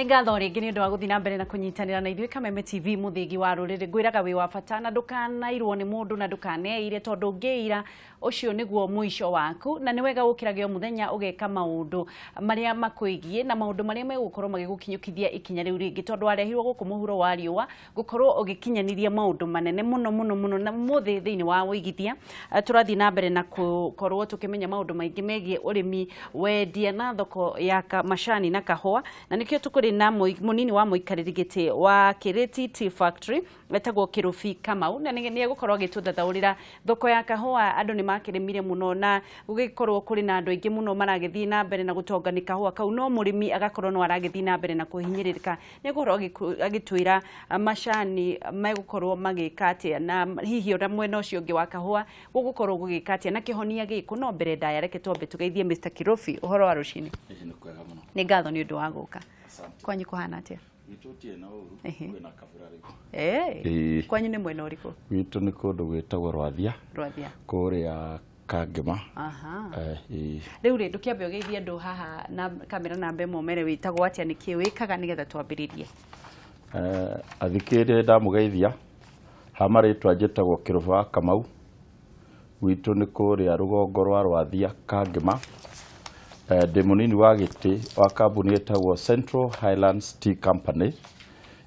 Nĩ ngatho rĩngĩ nĩ ũndũ wa gũthiĩ na mbere na kũnyitanĩra na ithuĩ Kameme TV, mũthĩgi wa rũrĩrĩ. Ngwĩraga wĩ wa bata na ndũkanairwo nĩ mũndũ na ndũkaneire, tondũ ũngĩira ũcio nĩguo mũico waku. Na nĩ wega ũkĩrage o mũthenya ũgeka maũndũ marĩa makwĩgiĩ na maũndũ marĩa megũkorwo magĩgũkinyũkithia ikinya rĩu rĩngĩ, tondũ warehirwo gũkũ mũhuro wa riũa gũkorwo ũgĩkinyanĩria maũndũ manene mũno mũno mũno. Na mũthĩ thĩinĩ wa ũigithia tũrathiĩ na mbere na gũkorwo tũkĩmenya maũndũ maingĩ megiĩ ũrĩmi, wendia na thoko ya macani na kahũa. Na nĩkĩo tũkũrĩ na mũnini wa mũikarĩri gĩtĩ wa Kiriti Tea Factory etagwo Kĩrũbi Kamau, na nĩ egũkorwo agĩtũthathaũrĩra thoko ya kahũa. Andũ nĩ makĩrĩmire mũno na gũgĩkorwo kũrĩ na andũ aingĩ mũno maragĩthiĩ na mbere na gũtonga nĩ kahũa kau, no mũrĩmi agakorwo no aragĩthiĩ na mbere na kũhinyĩrĩrĩka. Nĩ egũkorwo agĩtwĩra macani megũkorwo magĩka atĩa, na hihi ona mwena ũcio ũngĩ wa kahũa gũgũkorwo gũgĩka atĩa na kĩhonia gĩkũ. No mbere ndaya, reke twambe tũgeithie Mr. Kirobi. Ũhoro wa rũcinĩ? Ĩĩ, nĩ kwega mũno. Nĩ ngatho nĩ ũndũ wa gũka. Asante. Kwanyu kũhana atĩa? Gwitũ ũtirĩ na ũru. Kwĩna kabura rĩu. Ĩĩ. Kwanyu nĩ mwena ũrĩkũ? Gwitũ nĩ kũndũ gwĩtagwo Rwathia. Rwathia. Kũrĩa Kangema. Aha. Ĩĩ. Rĩu rĩ, ndũkĩambe ũgeithie andũ haha na kamera namba ĩmwe, ũmere wĩtagwo atĩa, nĩkĩ wĩkaga, nĩgetha twambĩrĩrie. Athikĩrĩria, ndamũgeithia. Ha marĩtwa njĩtagwo Kĩrũba wa Kamau. Gwitũ nĩ kũrĩa rũgongo rwa Rwathia, Kangema. Ndĩ mũnini wa gĩtĩ wa kambuni ĩtagwo Central Highlands Tea Company,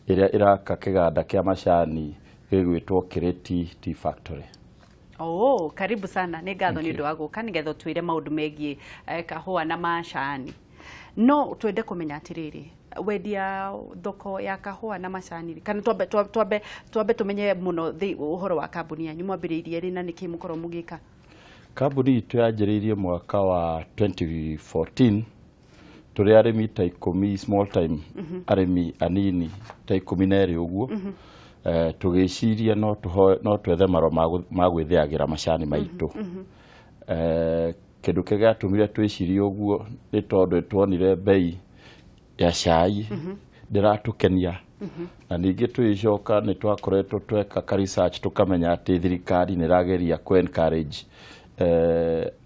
ĩrĩa ĩraka kĩganda kĩa macani gĩgwĩtwo Kiriti Tea Factory. Oh, karibu sana. Nĩ ngatho Thank nĩ you. ũndũ wa gũka nĩgetha ũtwĩre maũndũ megiĩ kahũa na macani. No twende kũmenya atĩrĩrĩ, wendia thoko ya kahũa na macani, kana twambe tũmenye mũno ũhoro wa kambuni yanyu. Mwambĩrĩirie rĩ na nĩkĩ mũkorwo mũgĩka? Kambuni itũ yanjĩrĩirie mwaka wa 2014 tũrĩ arĩmi ta 10, small time arĩmi anini ta 12 ũguo. Tũgĩciria no twethe marũa ma gwĩthĩagĩra macani maitũ. Kĩndũ kĩrĩa gĩatũmire twĩcirie ũguo nĩ tondũ tuonire bei ya cai ndĩratũkenia, na ningĩ tũgĩcoka nĩ twakoretwo tweka ka research tũkamenya atĩ thirikari nĩ ĩrageria kũ encourage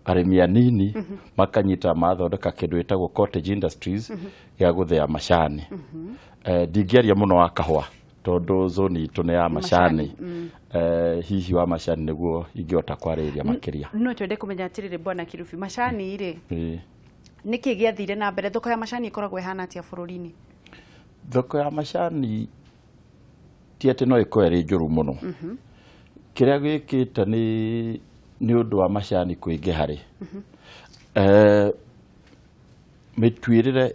arĩmi anini makanyita mathondeka kĩndũ gĩtagwo cottage industries gĩa gũthĩa macani. Ndingĩaria mũno wa kahũa tondũ zone itũ nĩ ya macani. Hihi wa macani nĩguo ingĩhota kwarĩrĩria makĩria. No twende kũmenya atĩrĩrĩ, bwana Kirubi, macani rĩ, Ĩĩ. nĩkĩ gĩathire na mbere? Thoko ya macani ĩkoragwo ĩhana atĩa bũrũri-inĩ? Thoko ya macani ti atĩ no ĩkorwo ĩrĩ njũru mũno. Kĩrĩa gĩkĩte nĩ ũndũ wa macani kũingĩha rĩ, mĩtuĩrĩre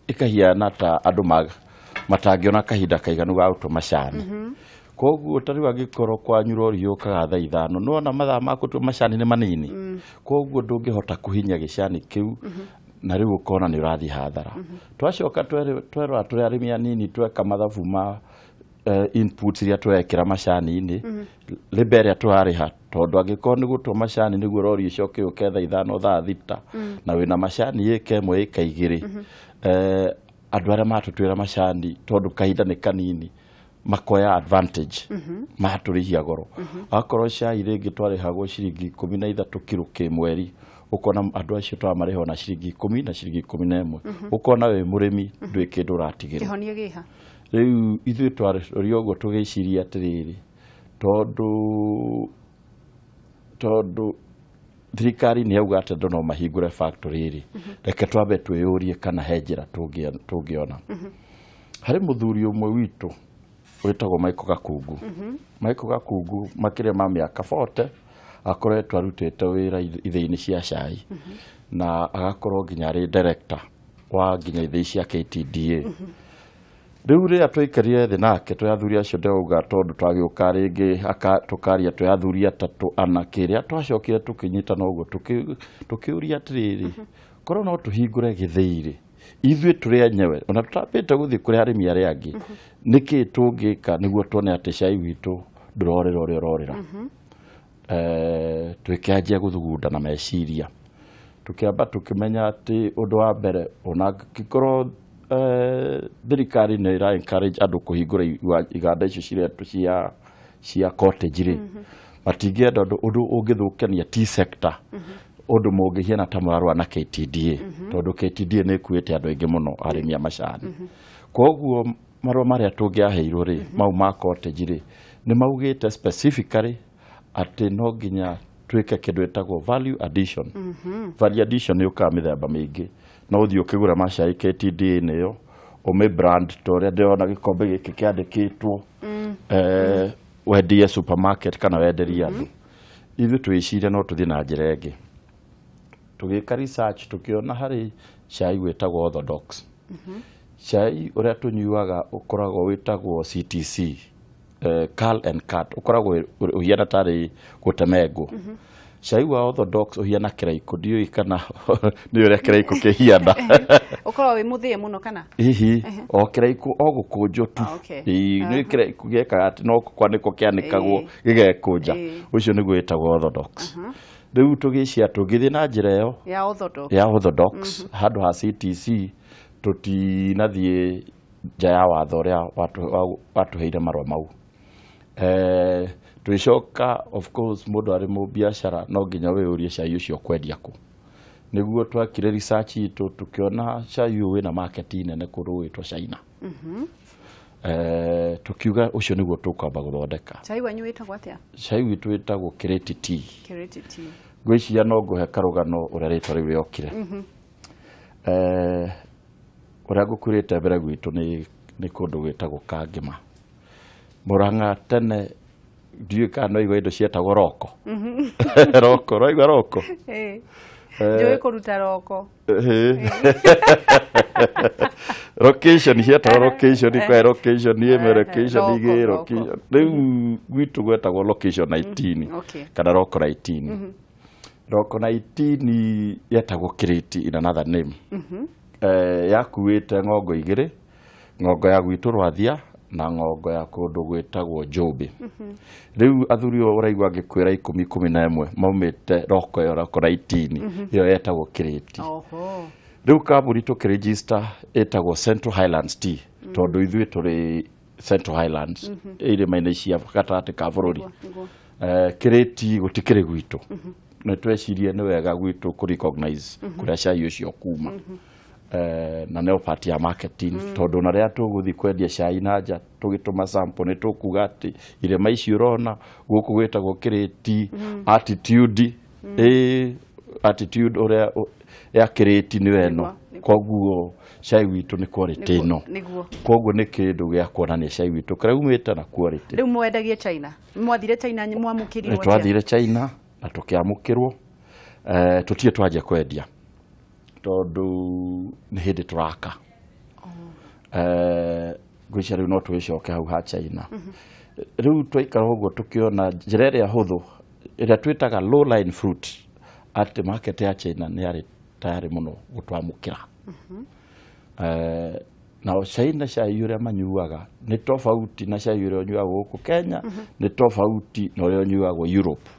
ĩkahiana ta andũ matangĩona kahinda kaiganu ga gũtua macani. Koguo ta rĩu angĩkorwo kwanyu rori yũkaga thaa 5, nĩwona mathaa ma gũtua macani nĩ manini, koguo ndũngĩhota kũhinya gĩcani kĩu na rĩu ũkona nĩ ũrathiĩ hathara. Twacoka twerora tũrĩ arĩmi anini, tweka mathabu ma inputs iria tũrekĩra macani-inĩ, rĩmbe ĩrĩa tũrarĩha, tondũ angĩkorwo nĩ gũtua macani nĩguo rori ĩcoke yũke thaa 5, thaa 6, na wĩna macani ĩka 1, ĩka 2, andũ arĩa matũtuĩra macani, tondũ kahinda nĩ kanini, makoya advantage, matũrĩhia goro. Akorwo cai rĩngĩ twarĩhagwo ciringi 13 kiro kĩmweri, ũkona andũ acio twamarĩha ona ciringi 10 na ciringi 11, ũkona wĩ mũrĩmi ndwĩ kĩndũ ũratigĩrwo. Kĩhonia gĩha? Rĩu ithuĩ twarĩ ũguo tũgĩciria atĩrĩrĩ, tondũ thirikari nĩ yauga atĩ andũ no mahingũre factory rĩ, reke twambe twĩyũrie kana he njĩra tũngĩona. Harĩ mũthuri ũmwe witũ wĩtagwo Michael Gakungu. Michael Gakungu makĩria ma mĩaka 40 akoretwo arutĩte wĩra ithĩi-inĩ cia cai, na agakorwo nginya arĩ director wa nginya ithĩi cia KTDA. Rĩu rĩrĩa twaikarire thĩ nake twĩ athuri acio ndĩrauga, tondũ twagĩũka rĩngĩ tũkaria twĩ athuri atatũ ana, kĩrĩa twacokire tũkĩnyitana ũguo tũkĩũria atĩrĩrĩ, korwo no tũhingũre gĩthĩi rĩ, ithuĩ tũrĩ enyewe, ona tũtambĩte gũthiĩ kũrĩ arĩmi arĩa angĩ, nĩkĩ tũngĩka nĩguo tuone atĩ cai witũ ndũrorĩra ũrĩa ũrorĩra? Twĩkĩanjia gũthugunda na meciria, tũkĩamba tũkĩmenya atĩ ũndũ wa mbere, ona angĩkorwo thirikari nĩ ĩra encourage andũ kũhingũra iganda icio ciretwo cia cottage rĩ, matingĩenda ũndũ ũngĩthũkania tea sector. Ũndũ mũngĩhiana ta mũrarũa na KTDA, tondũ KTDA nĩ ĩkuĩte andũ aingĩ mũno arĩmi a macani. Koguo marũa marĩa tũngĩaheirwo rĩ, mau ma cottage rĩ, nĩ maugĩte specifically atĩ no nginya twĩke kĩndũ gĩtagwo value addition. Value addition nĩ ũkaga mĩthemba mĩingĩ. No ũthiĩ ũkĩgũra macai KTDA nĩyo ũmĩ brand ta ũrĩa ndĩrona gĩkombe gĩkĩ kĩandĩkĩtwo, wendie supermarket kana wenderie andũ. Ithuĩ twĩcirie no tũthiĩ na njĩra ĩngĩ. Tũgĩka research tũkĩona harĩ cai wĩtagwo orthodox. Cai ũrĩa tũnyuaga ũkoragwo wĩtagwo CTC, curl and cut, ũkoragwo ũhiana tarĩ gũtemengwo. Cai wa orthodox ũhiana kĩraikũ, ndiũĩ kana nĩ ũrĩa kĩraikũ kĩhiana. Ũkoragwo wĩ mũthĩe mũno kana? Hihi o kĩraikũ o gũkũnjwo tu. Ĩĩ, nĩ kĩraikũ gĩekaga atĩ no kwanĩkwo kĩanĩkagwo gĩgekũnja. Ũcio nĩguo wĩtagwo orthodox. Rĩu tũgĩcia tũngĩthiĩ na njĩra ĩyo ya orthodox, ya orthodox handũ ha CTC, tũtinathiĩ nja ya watho ũrĩa watũheire marũa mau. Twĩcoka of course mũndũ arĩ mũbiacara no nginya wĩyũrie cai ũcio ũkwendia kũ. Nĩguo twakire research itũ tũkĩona cai ũyũ wĩna market nene kũndũ gwĩtwo China. Tukiuga ũcio nĩguo tũkwamba gũthondeka. Cai wanyu wĩtagwo atĩa? Cai witũ wĩtagwo Kireti Tea. Kireti Tea. Ngwĩciria no ngũhe karũgano ũrĩa rĩtwa rĩu rĩokire. Ũrĩa ngũkwĩrĩte mbere gwitũ nĩ kũndũ gwĩtagwo Kangĩma. Mũrang'a tene ndiũĩ kana no igua indo cietagwo roko. Roko, ũraigua roko? Njũĩ kũruta roko. Location cietagwo location, kwa location ĩmwe, location igĩrĩ, location. Rĩu gwitũ gwetagwo location 19 kana roko 19. Roko 19 yetagwo Kireti in another name. Yakuĩte ng'ongo igĩrĩ, ng'ongo ya gwitũ Rwathia na ng'ongo ya kũndũ gwĩtagwo Njũmbĩ. Rĩu athuri ũyũ ũraigua ngĩkwĩra 10 11 maumĩte roko ĩyo roko 19 ĩyo yetagwo Kireti. Rĩu kambuni tũkĩregister ĩtagwo Central Highlands Tea, tondũ ithuĩ tũrĩ Central Highlands, irĩma-inĩ cia gatagatĩ ka bũrũri. Kireti gũtikĩrĩ gwitũ. Nĩ twecirie nĩ wega gwitũ kũ recognize kũrĩa cai ũcio kuma. Na nĩyo part ya marketing, tondũ na rĩrĩa tũgũthiĩ kwendia cai na nja tũgĩtũma sample nĩ tũkuga atĩ irĩma ici ũrona gũkũ gwĩtagwo Kireti, attitude, attitude ũrĩa ya Kireti nĩyo ĩno. Koguo cai witũ nĩ quality ĩno. Koguo nĩ kĩndũ gĩa kuonania cai witũ kũrĩa umĩte na quality. Rĩu mwendagie China, mwathire China, mwamũkĩrirwo atĩa? Twathire China na tũkĩamũkĩrwo. Tũtirĩ twanjia kwendia tondũ nĩ hĩndĩ tũraka. Ngwĩciria rĩu no tũgĩcoke hau ha China. Rĩu twaikara ũguo tũkĩona njĩra ĩrĩa hũthũ ĩrĩa twĩtaga low line fruit, atĩ market ya China nĩ yarĩ tayarĩ mũno gũtwamũkĩra. Nao China cai ũrĩa manyuaga nĩ tofauti na cai ũrĩa ũnyuagwo gũkũ Kenya, nĩ tofauti na ũrĩa ũnyuagwo Europe.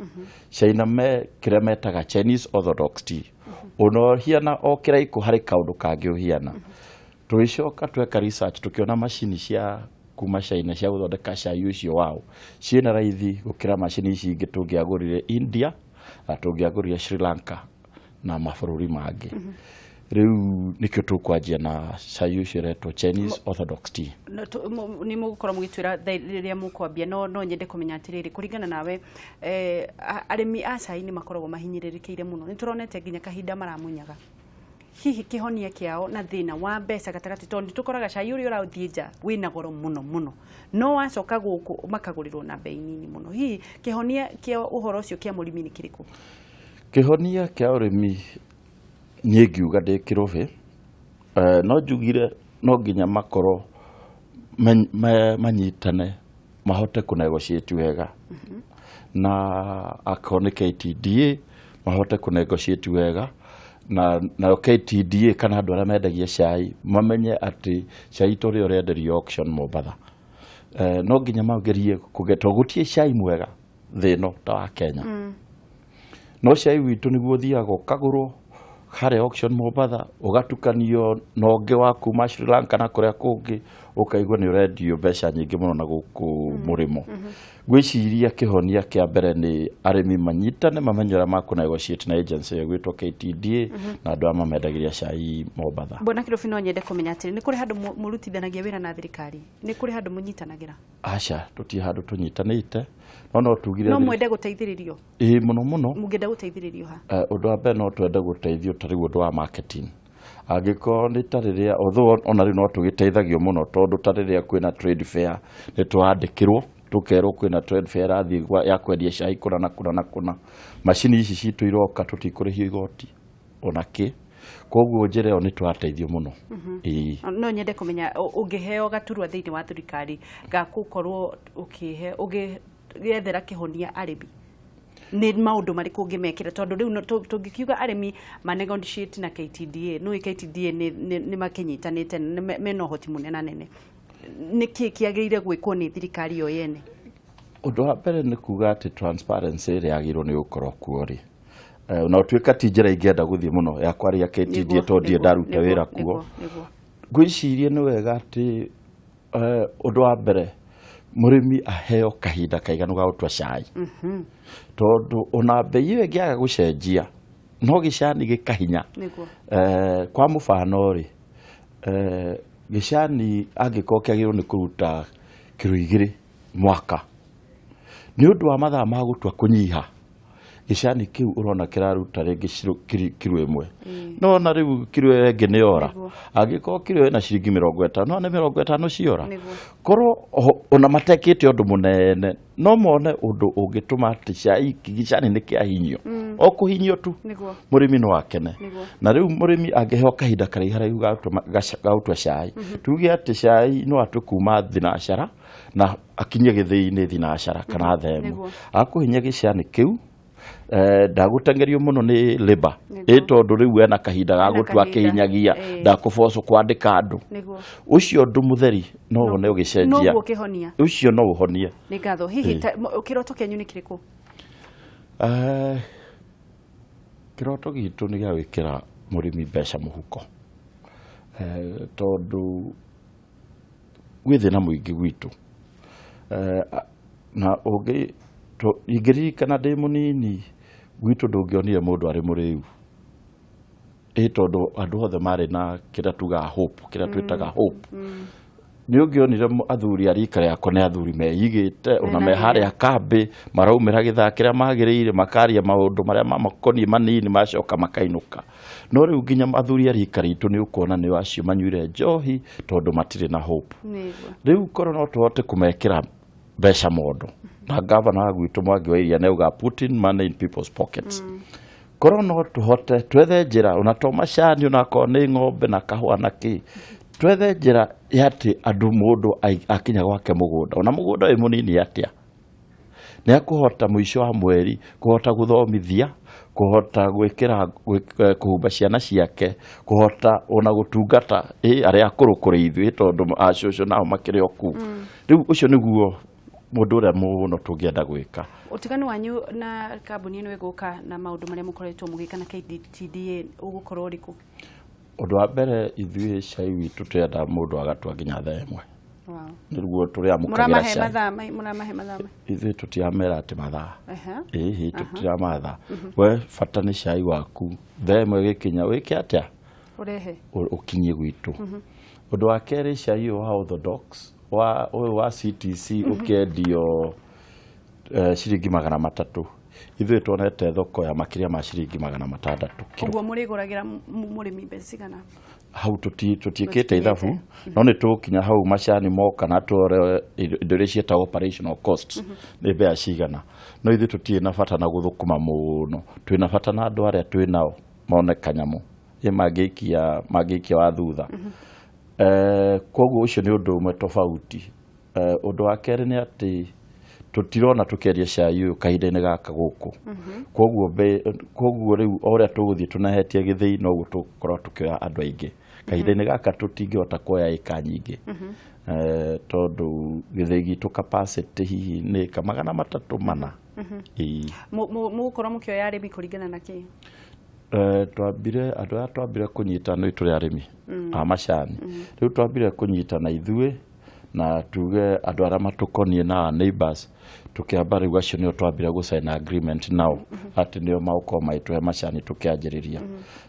China me kĩrĩa metaga Chinese Orthodox Tea. Ona ũhiana o kĩraikũ harĩ kaũndũ kangĩ ũhiana. Tũgĩcoka tweka research tũkĩona macini cia kuma China cia gũthondeka cai ũcio wao ciĩna raithi gũkĩra macini ici ingĩ tũngĩagũrire India na tũngĩagũrire Sri Lanka na mabũrũri mangĩ. Rĩu nĩkĩo tũkwanjia na cai ũcio ũretwo Chinese Orthodox Tea. Nĩ mũgũkorwo mũgĩtwĩra rĩrĩa mũkwambia, no nyende kũmenya atĩrĩrĩ, kũringana nawe, arĩmi a cai nĩ makoragwo mahinyĩrĩrĩkĩire mũno, nĩ tũronete nginya kahinda maramunyaga. Hihi kĩhonia kĩao na thĩna wa mbeca gatagatĩ, tondũ nĩ tũkoraga cai ũrĩa ũrathiĩ nja wĩna goro mũno mũno, no wacoka gũkũ makagũrĩrwo na bei nini mũno. Hihi kĩhonia kĩa ũhoro ũcio kĩa mũrĩmi nĩ kĩrĩkũ? Kĩhonia kĩa ũrĩmi niĩ ngiuga ndĩ kĩrũbĩ, no njugire no nginya makorwo manyitane mahote kũ negotiate wega, na akorwo nĩ KTDA mahote kũ negotiate wega, na nayo KTDA kana andũ arĩa mendagia cai mamenye atĩ cai tũrĩa ũrenderio auction Mombatha. No nginya magerie kũgetwo, gũtirĩ cai mwega thĩ ĩno ta wa Kenya. No cai witũ nĩguo ũthiaga ũkagũrwo harĩa auction Mombatha, ũgatukanio na ũngĩ wa kuma Sri Lanka na kũrĩa kũngĩ, Ũkaigua nĩ ũrendio mbeca nyingĩ mũno na gũkũ mũrĩmo. Ngwĩciria kĩhonia kĩa mbere nĩ arĩmi manyitane, mamenye ũrĩa makũ negotiate na agency ĩyo ĩgwĩtwo KTDA na andũ arĩa mamendagĩria cai Mombatha. Bwana Kĩrobi, no nyende kũmenya atĩrĩ, nĩ kũrĩ handũ mũrutithanagia wĩra na thirikari? Nĩ kũrĩ handũ mũnyitanagĩra? Aca, tũtirĩ handũ tũnyitanĩte, no tugire No mwende gũteithĩrĩrio? Ĩĩ, mũno mũno. Mũngĩenda gũteithĩrĩrio ha? Ũndũ wa mbere, no twende gũteithio ta rĩu ũndũ wa marketing, angĩkorwo nĩ ta rĩrĩa, although ona rĩu no tũgĩteithagio mũno, tondũ ta rĩrĩa kwĩna trade fair nĩ twandĩkĩrwo, tũkerwo kwĩna trade fair ĩrathiĩ ya kwendia cai kũna na kũna na kũna, macini ici citũ iroka, tũtikũrĩhio igoti ona kĩ. Koguo njĩra ĩyo nĩ tũrateithio mũno, ĩĩ. No nyende kũmenya, ũngĩheo gaturwa thĩinĩ wa thirikari ga gũkorwo ũkĩhe ũgĩethera kĩhonia arĩmi, nĩ maũndũ marĩkũ ũngĩmekĩra? Tondũ rĩu tũngĩkiuga arĩmi ma negotiate na KTDA, nĩ KTDA nĩ makĩnyitanĩte, mena ũhoti mũnena nene. Nĩ kĩ kĩagĩrĩire gwĩkwo nĩ thirikari yo yene? Ũndũ wa mbere nĩ kuga atĩ transparency ĩrĩa yagĩrĩirwo nĩ gũkorwo kuo rĩ, na ũtuĩka ti njĩra ingĩenda gũthiĩ mũno ya kwaria KTDA, tondũ ndirĩ ndaruta wĩra kuo. Ngwĩciria nĩ wega atĩ ũndũ wa mbere mũrĩmi aheo kahinda kaiganu ga gũtua cai, tondũ ona mbei ĩyo ĩngĩaga gũcenjia, no gĩcani gĩkahinya. Kwa mũbano rĩ, gĩcani angĩkorwo kĩagĩrĩirwo nĩ kũruta kiro 2 mwaka, nĩ ũndũ wa mathaa ma gũtua kũnyiha, gĩcani kĩu ũrona kĩraruta rĩngĩ kiro 1, no na rĩu kiro ĩyo ĩngĩ nĩ yora. Angĩkorwo kiro ĩna ciringi 50, no nĩ 50 ciora. Korwo ona matekĩte ũndũ mũnene, no mone ũndũ ũngĩtũma atĩ cai gĩcani nĩ kĩahinyio, o kũhinyio tu, mũrĩmi no akene. Na rĩu mũrĩmi angĩheo kahinda karaihu ga gũtua cai, tuge atĩ cai no atue kuma thinacara na akinye gĩthĩi-inĩ thinacara kana themu, akũhinya gĩcani kĩu, ndagũteng'erio mũno nĩ labour, ĩ tondũ rĩu ena kahinda ga Ena gũtua kahinda. akĩhinyagia, ndakũbocwo kwandĩka andũ. Ũcio ũndũ mũtheri no wone ũgĩcenjia. Noguo kĩhonia. Ũcio no ũhonie. Nĩ ngatho. Hihi kĩroto kĩanyu nĩ kĩrĩkũ? Kĩroto gitũ nĩ gĩa gwĩkĩra mũrĩmi mbeca mũhuko, tondũ gwĩ thĩna mũingĩ gwitũ. Na ũngĩ ingĩririkana ndĩ mũnini, gwitũ ndũngĩonire mũndũ arĩ mũrĩu, ĩ tondũ andũ othe marĩ na kĩrĩa tugaga hope, kĩrĩa twĩtaga hope. Nĩ ũngĩonire athuri a rika rĩakwa nĩ athuri meigĩte, ona me Mena harĩa kambĩ maraumĩra gĩthaa kĩrĩa magĩrĩire, makaria maũndũ marĩa mamakoniĩ manini, macoka makainũka. No rĩu nginya athuri a rika ritũ nĩ ũkuona nĩ acio manyuire njohi tondũ matirĩ na hope. Rĩu korwo no tũhote kũmekĩra mbeca mondo, na gavana wa gwitũ Mwangi wa Iria nĩ auga "putting money in people's pockets", korwo no tũhote twethe njĩra, ona to macani, onakorwo nĩ ng'ombe na kahũa na kĩ, twethe njĩra ya atĩ andũ mũndũ akinya gwake mũgũnda, ona mũgũnda wĩ mũnini atĩa, nĩ akũhota mũico wa mweri kũhota gũthomithia, kũhota gwĩkĩra kũhumba ciana ciake, kũhota ona gũtungata ĩ arĩa akũrũ kũrĩ ithuĩ, tondũ acũcũ nao makĩrĩ o kũu. Rĩu ũcio nĩguo mũndũ ũrĩa mũno tũngĩenda gwĩka. Ũtiganu wanyu na kambuni ĩno ĩgũka na maũndũ marĩa mũkoretwo mũgĩka na KTDA ũgũkorwo ũrĩkũ? Ũndũ wa mbere, ithuĩ cai witũ twenda mũndũ agatua nginya thaa 1. Nĩguo tũrĩamũkagĩra Mũramahe cai. mathaa mũramahe mathaa Ithuĩ tũtiramera atĩ mathaa. Ĩhĩ, tũtiramatha we, bata nĩ cai waku thaa 1 gĩkinya wĩke atĩa? Ũrehe. Ũkinyie gwitũ. Ũndũ wa kerĩ, cai ũyũ wa orthodox wa ũyũ wa CTC ũkĩendio ciringi 300, ithuĩ tuonete thoko ya makĩria ma ciringi 600 kiro. Ũguo mũrĩgũragĩra mũrĩmi mbeca cigana? Hau tũtiĩkĩte ithabu, no nĩ tũgũkinya hau macani moka na tuore indo iria ciĩtagwo operational costs nĩ mbeca cigana. No ithuĩ tũtirĩ na bata na gũthũkũma mũno, twĩna bata na andũ arĩa twĩ nao mone kanyamũ ĩ mangĩikia wa thutha. Koguo ũcio nĩ ũndũ ũmwe tofauti. Ũndũ wa kerĩ nĩ atĩ tũtirona tũkĩendia cai ũyũ kahinda-inĩ gaka gũkũ, koguo rĩu o ũrĩa tũgũthiĩ tũnehetie gĩthĩi, noguo tũgũkorwo tũkĩoya andũ aingĩ. Kahinda-inĩ gaka tũtingĩhota kuoya ĩka nyingĩ, tondũ gĩthĩi gitũ capacity hihi nĩ ĩka 304. Ĩĩ. Mũgũkorwo mũkĩoya arĩmi kũringana na kĩ? Twambire andũ aya twambire kũnyita nĩ tũrĩ arĩmi a macani. Rĩu twambire kũnyitana ithuĩ na tuge andũ arĩa matũkoniĩ na our neighbors, tũkĩamba rĩu acio nĩo twambire gũsign agreement nao atĩ nĩo magũkorwo magĩtũhe macani tũkĩanjĩrĩria,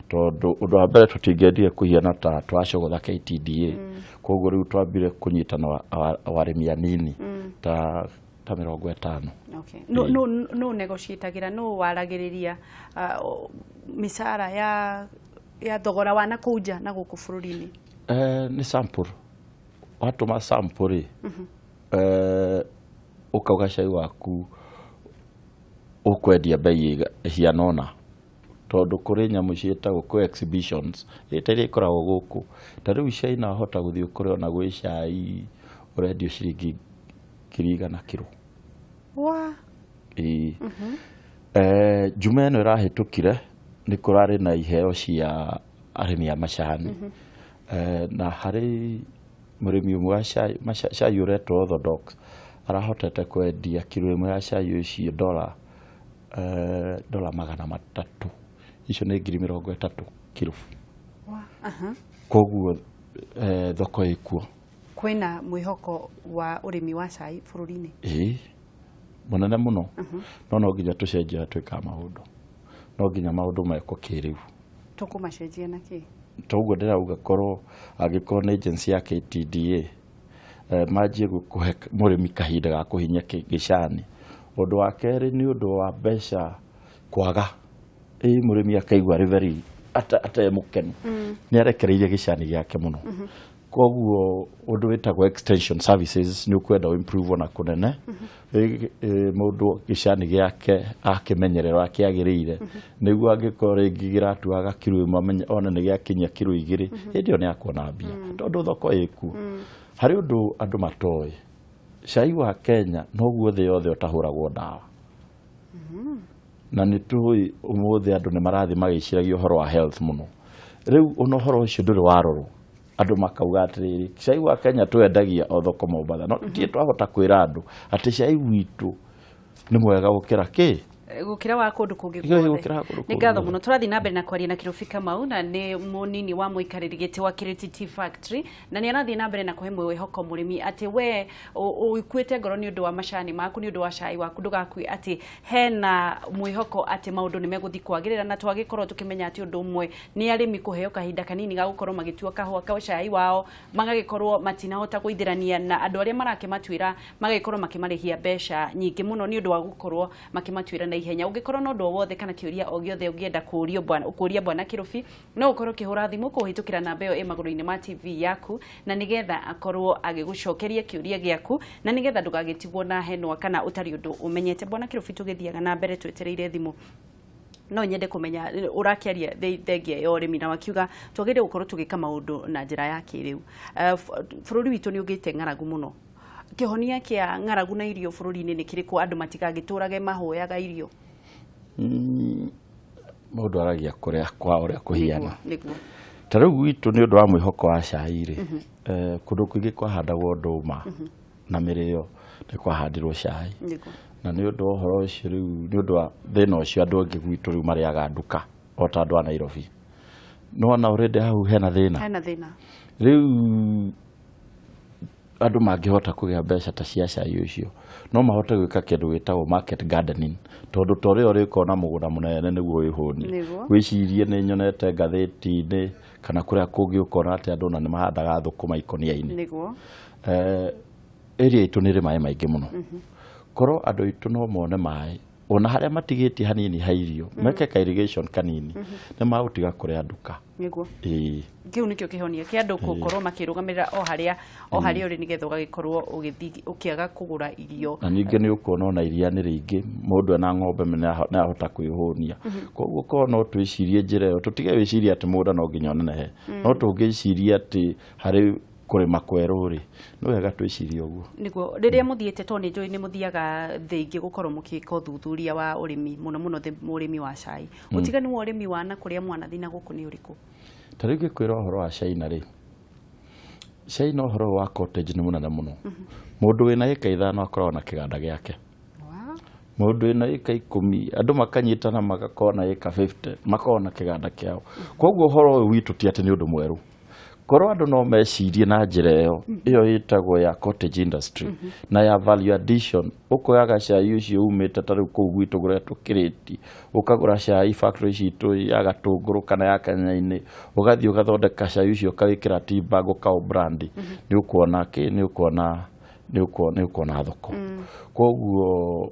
tondũ ũndũ wa mbere tũtingĩendire kũhiana ta twacogotha KTDA. Koguo rĩu twambire kũnyitana arĩmi anini ta 50. Okay. No negotiatagĩra, no waragĩrĩria mĩcara ya thogora wa nakũu nja na gũkũ bũrũri-inĩ? Nĩ sample, watũma sample rĩ, ũkauga cai waku ũkwendia bei ĩhiana ũna, tondũ kũrĩ nyamũ ciĩtagwo kwĩ exhibitions ĩta iria ikoragwo gũkũ. Ta rĩu China wahota gũthiĩ ũkore ona gwĩ cai ũrendio ciringi 100,000 kiro. Wa Ĩĩ. Juma ĩno ĩrahĩtũkire nĩ kũrarĩ na iheo cia arĩmi a macani. Na harĩ mũrĩmi ũmwe wa cai ũretwo Orthodox arahotete kwendia kiro ĩmwe ya cai ũcio dola 300, icio nĩ 30,000 kiro. Koguo thoko ĩkuo. Kwĩna mwĩhoko wa ũrĩmi wa cai bũrũri-inĩ? Ĩĩ, mũnene mũno. No no nginya tũcenjie ũrĩa twĩkaga maũndũ, no nginya maũndũ mekwo kĩrĩu. Tũkũmacenjia na kĩ? Toguo ndĩrauga korwo angĩkorwo nĩ agency ya KTDA manjie kũhe mũrĩmi kahinda ga kũhinya gĩcani. Ũndũ wa kerĩ nĩ ũndũ wa mbeca kwaga, ĩ mũrĩmi akaigua arĩ very atarĩ mũkenu, nĩ arekereirie gĩcani gĩake mũno. Koguo ũndũ wĩtagwo extension services nĩ ũkwenda improve ona kũnene. Mũndũ gĩcani gĩake akĩmenyerera akĩagĩrĩire, nĩguo angĩkorwo rĩngĩ gĩratuaga kiro ĩmwe one nĩ gĩakinyia kiro 2, hĩndĩ ĩyo nĩ akuona mbia, tondũ thoko ĩkuo. Harĩ ũndũ andũ matoĩ, cai wa Kenya noguo thĩ yothe ũtahũragwo ndawa. Na nĩ tũĩ ũmũthĩ andũ nĩ marathiĩ magĩciragia ũhoro wa health mũno. Rĩu ona ũhoro ũcio ndũrĩ warorwo, andũ makauga atĩrĩrĩ, cai wa Kenya twendagia o thoko Mombatha, no tũtirĩ twahota kwĩra andũ atĩ cai witũ nĩ mwega gũkĩra kĩ? Gũkĩra wa kũndũ kũngĩ guothe. Gũkĩra wa kũndũ Nĩ ngatho kũngĩ. Mũno. Tũrathiĩ na mbere na kwaria na Kĩrũbi Kamau, na nĩ mũnini wa mũikarĩri gĩtĩ wa Kĩrĩti Tea Factory, na nĩ arathiĩ na mbere na kũhe mwĩhoko mũrĩmi atĩ we ũkuĩte ngoro nĩ ũndũ wa macani maku, nĩ ũndũ wa cai waku, ndũgakue, atĩ hena mwĩhoko atĩ maũndũ nĩ megũthiĩ kwagĩrĩra. Na twagĩkorwo tũkĩmenya atĩ ũndũ ũmwe nĩ arĩmi kũheo kahinda kanini ga gũkorwo magĩtua kahũa ka cai wao, magagĩkorwo matinahota gũithĩrania na andũ arĩa marakĩmatuĩra, magagĩkorwo makĩmarĩhia mbeca nyingĩ mũno nĩ ũndũ wa gũkorwo makĩmatuĩra na ihenya. Ũngĩkorwo na ũndũ o wothe kana kĩũria o gĩothe ũngĩenda kũũria bwana Kĩrũbi, no ũkorwo ũkĩhũra thimũ kũhĩtũkĩra namba ĩyo ĩ magũrũ-inĩ ma TV yaku, na nĩgetha akorwo agĩgũcokeria kĩũria gĩaku, na nĩgetha ndũgagĩtigwo na henwa kana ũtarĩ ũndũ ũmenyete. Bwana Kĩrũbi, tũgĩthiaga na mbere twetereire thimũ, no nyende kũmenya ũrakĩaria thengia ya ũrĩmi na wakiuga twagĩrĩire gũkorwo tũgĩka maũndũ na njĩra ya kĩrĩu. Bũrũri witũ nĩ ũgĩte ng'aragu mũno. Kĩhonia kĩa ng'aragu na irio bũrũri-inĩ nĩ kĩrĩkũ andũ matigagĩtũrage mahoyaga irio? Mũndũ aragia kũrĩa kwa ũrĩa kũhiana. Nĩguo. Ta rĩu gwitũ nĩ ũndũ wa mwĩhoko wa cai rĩ, kũndũ kũingĩ kwahandagwo ndũma na mĩrĩo, nĩ kwahandirwo cai. Na nĩ ũndũ wa ũhoro ũcio rĩu, nĩ ũndũ wa thĩna ũcio, andũ aingĩ gwitũ rĩu marĩaga nduka o ta andũ a Nairobi. No ona already hau hena thĩna. Hena thĩna. Rĩu andũ mangĩhota kũgĩa mbeca ta cia cai ũcio, no mahote gwĩka kĩndũ gĩtagwo market gardening, tondũ ta ũrĩa ũrĩkorwo na mũgũnda mũnene nĩguo wĩhũnie. Wĩcirie nĩ nyonete ngathĩti-inĩ kana kũrĩa kũngĩ ũkona atĩ andũ ona nĩ mahandaga thũkũma ikũnia-inĩ. Area itũ nĩ ĩrĩ maĩ maingĩ mũno. Korwo andũ aitũ no mone maĩ ona harĩa matigĩtie hanini ha irio, meke ka irrigation kanini, nĩ magũtiga kũrĩa nduka. Ĩĩ. Kĩu nĩkĩo kĩhonia kĩa andũ gũkorwo makĩrũgamĩrĩra o harĩa ũrĩ, nĩgetha ũgagĩkorwo ũgĩthiĩ ũkĩaga kũgũra irio. Na ningĩ nĩ ũkuona ona iria nĩ rĩingĩ, mũndũ ena ng'ombe nĩ ahota kwĩhũnia. Koguo korwo no twĩcirie njĩra ĩyo, tũtige wĩcirie atĩ mũgũnda no nginya ũnenehe, no tũngĩciria atĩ harĩ kũrĩma kwerũ rĩ, nĩ wega twĩcirie ũguo. Nĩguo. Rĩrĩa mũthiĩte, tondũ nĩ njũĩ nĩ mũthiaga thĩ ingĩ gũkorwo mũgĩka ũthuthuria wa ũrĩmi, mũno mũno ũrĩmi wa cai, ũtiganu wa ũrĩmi wa na kũrĩa mwanathi na gũkũ nĩ ũrĩkũ? Ta rĩu ngĩkwĩra ũhoro wa China rĩ, China ũhoro wa cottage nĩ mũnene mũno. Mũndũ wĩna ĩka 5 akoragwo na kĩganda gĩake. Mũndũ wĩna ĩka 10 andũ makanyitana magakorwo na ĩka 50 makorwo na kĩganda kĩao. Koguo ũhoro ũyũ witũ ti atĩ nĩ ũndũ mwerũ. Korwo andũ no mecirie na njĩra ĩyo, ĩyo ĩtagwo ya cottage industry na ya value addition. Ũkoyaga cai ũcio umĩte ta rĩu kũu gwitũ kũrĩa tũkĩrĩti, ũkagũra cai factory citũ ya Gatũngũrũ kana ya Kenya-inĩ, ũgathiĩ ũgathondeka cai ũcio ũkawĩkĩra tea bag ũkaũ brand, nĩ ũkuona kĩ, nĩ ũkuona nĩ ũkuona thoko. Koguo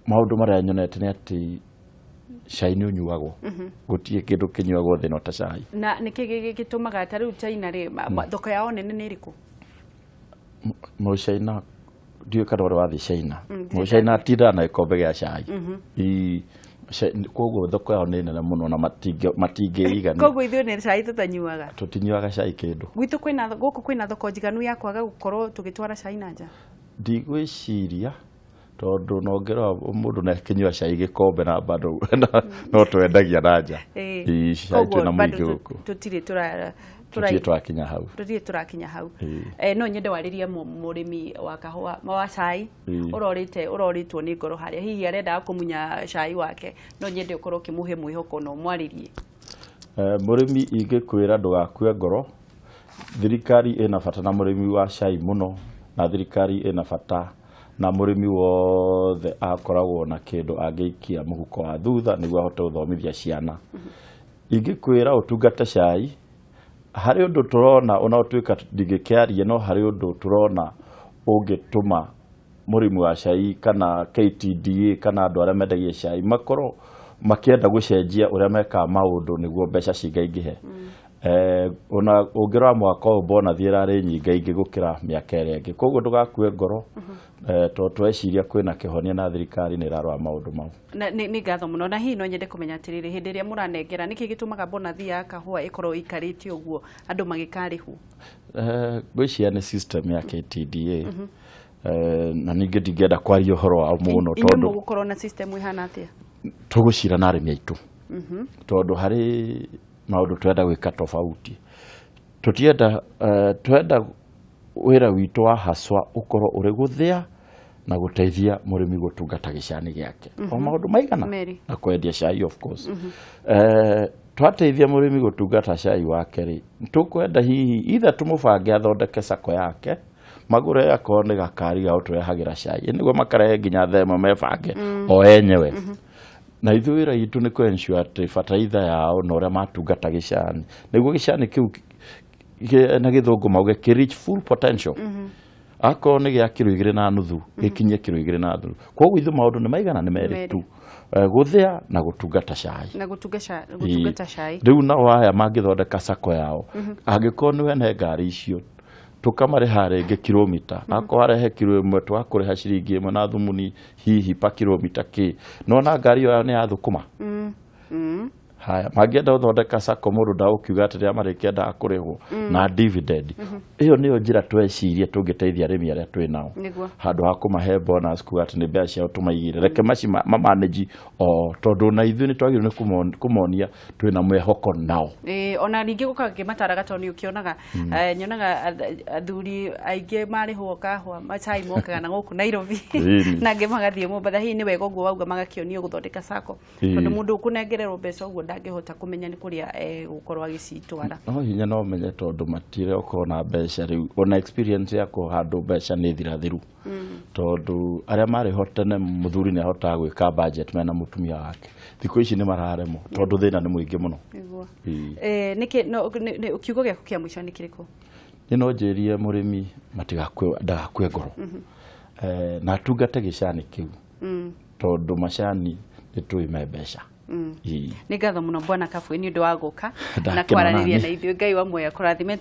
maũndũ marĩa nyonete nĩ atĩ cai nĩ ũnyuagwo, gũtirĩ kĩndũ kĩnyuagwo thĩ ĩno ta cai. Na nĩkĩ gĩtũmaga ta rĩu China rĩ, thoko yao nene nĩ ĩrĩkũ? Mũcaina ndiũĩ kana ũrĩ wathiĩ China. Mũcaina atindaga na gĩkombe gĩa cai. Koguo thoko yao nĩ nene mũno na matingĩigania. Koguo ithuĩ nĩ cai tũtanyuaga? Tũtinyuaga cai kĩndũ. Gwitũ kwĩna, gũkũ kwĩna thoko njiganu ya kwaga gũkorwo tũgĩtwara cai na nja? Ndigwĩciria, tondũ no ngĩrora mũndũ nĩ akĩnyua cai gĩkombe na bado no twendagia na nja. Cai twĩna mũingĩ gũkũ. Tũtirĩ tũtirĩ tũrakinya hau. Tũtirĩ tũrakinya hau. No nyende warĩrie mũrĩmi wa kahũa wa cai ũrorĩte, ũrorĩtwo nĩ ngoro harĩa hihi arendaga kũmunya cai wake, no nyende ũkorwo ũkĩmũhe mwĩhoko na ũmwarĩrie. Mũrĩmi ingĩkwĩra ndũgakue ngoro, thirikari ĩna bata na mũrĩmi wa cai mũno, na thirikari ĩna bata na mũrĩmi wothe akoragwo na kĩndũ angĩikia mũhuko wa thutha nĩguo ahote gũthomithia ciana. Ingĩkwĩra ũtungate cai, harĩ ũndũ tũrona ona ũtuĩka ndingĩkĩaria, no harĩ ũndũ tũrona ũngĩtũma mũrĩmi wa cai kana KTDA kana andũ arĩa mendagia cai makorwo makĩenda gũcenjia ũrĩa mekaga maũndũ nĩguo mbeca cingaingĩhe. Ona ũngĩrora mwaka ũyũ bonathi ĩrarĩ nyingaingĩ gũkĩra mĩaka ĩrĩa ĩngĩ. Koguo ndũgakue ngoro, tondũ tweciria kwĩna kĩhonia na thirikari nĩ ĩrarora maũndũ mau. Na nĩ ngatho mũno. Na hihi no nyende kũmenya atĩrĩrĩ, hĩndĩ ĩrĩa mũranengera nĩkĩ gĩtũmaga bonathi ya kahũa ĩkorwo ĩikarĩte ũguo andũ magĩkarĩhwo? Ngwĩciria nĩ system ya KTDA. Na ningĩ ndingĩenda kwaria ũhoro wao mũno tondũ inyuĩ mũgũkorwo na system ĩhana atĩa? Tũgũcira na arĩmi aitũ. Tondũ harĩ maũndũ twenda gwĩka tofauti. Tũtienda, twenda wĩra witũ wa haswa ũkorwo ũrĩ gũthĩa na gũteithia mũrĩmi gũtungata gĩcani gĩake. O maũndũ maigana na kwendia cai of course. Twateithia mũrĩmi gũtungata cai wake rĩ, tũkwenda hihi either tũmũbange athondeke sacco yake, magũre akorwo nĩ gakari ga gũtũrehagĩra cai, nĩguo makarehe nginya thaa ĩmwe mebange o enyewe. Na ithuĩ wĩra witũ nĩ kũ-ensure atĩ bataraitha yao na ũrĩa matungata gĩcani, nĩguo gĩcani kĩu na gĩthũngũ mauge kĩ reach full potential. Akorwo nĩ gĩa kiro 2.5 gĩkinye kiro 2.5. Koguo ithuĩ maũndũ nĩ maigana nĩ merĩ tu, gũthĩa na gũtungata cai. Na gũtungata cai. Rĩu nao aya mangĩthondeka sacco yao, angĩkorwo nĩ wene ngari icio tũkamarĩha rĩngĩ kilomita, akorwo arehe kiro 1 tũgakũrĩha ciringi 1 na thumuni hihi pa kilomita kĩ, nona ngari ĩyo nĩ ya thũkũma. Haya, mangĩenda gũthondeka sacco mũndũ ndagũkiuga atĩ rĩrĩa marĩkĩendaga kũrĩhwo na dividend. Ĩyo nĩyo njĩra twecirie tũngĩteithia arĩmi arĩa twĩ nao. Handũ ha kũmahe bonus kuga atĩ nĩ mbeca ciao tũmaigĩre, reke maci mamanage o tondũ na ithuĩ nĩ twagĩrĩirwo nĩ kũmonia twĩna mwĩhoko nao. Ona ningĩ gũkangĩmataraga tondũ nĩ ũkĩonaga, nyonaga athuri aingĩ marĩhwo kahũa macai mokaga na gũkũ Nairobi na angĩ magathiĩ Mombatha. Hihi nĩ wega ũguo wauga magakĩonio gũthondeka sacco, tondũ mũndũ ũkũnengererwo mbeca ũguo ndangĩhota kũmenya nĩ kũrĩa egũkorwo agĩcitwara. No hinya no menye tondũ matirĩ okorwo na mbeca rĩu, ona experience ya kũhandwo mbeca nĩ thirathiru. Tondũ arĩa marĩ ho tene mũthuri nĩ ahotaga gwĩka budget mena mũtumia wake, thikũ ici nĩ mararemwo tondũ thĩna nĩ mũingĩ mũno. Nĩkĩ kiugo gĩaku kĩa mũico nĩ kĩrĩkũ? Nĩ no njĩrie mũrĩmi ndagakue ngoro, na atungate gĩcani kĩu, tondũ macani nĩ tũĩ me mbeca. Nĩ ngatho mũno Bwana Kabui nĩ ũndũ wa gũka na kwaranĩria na ithuĩ. Ngai wa muoyo akũrathime.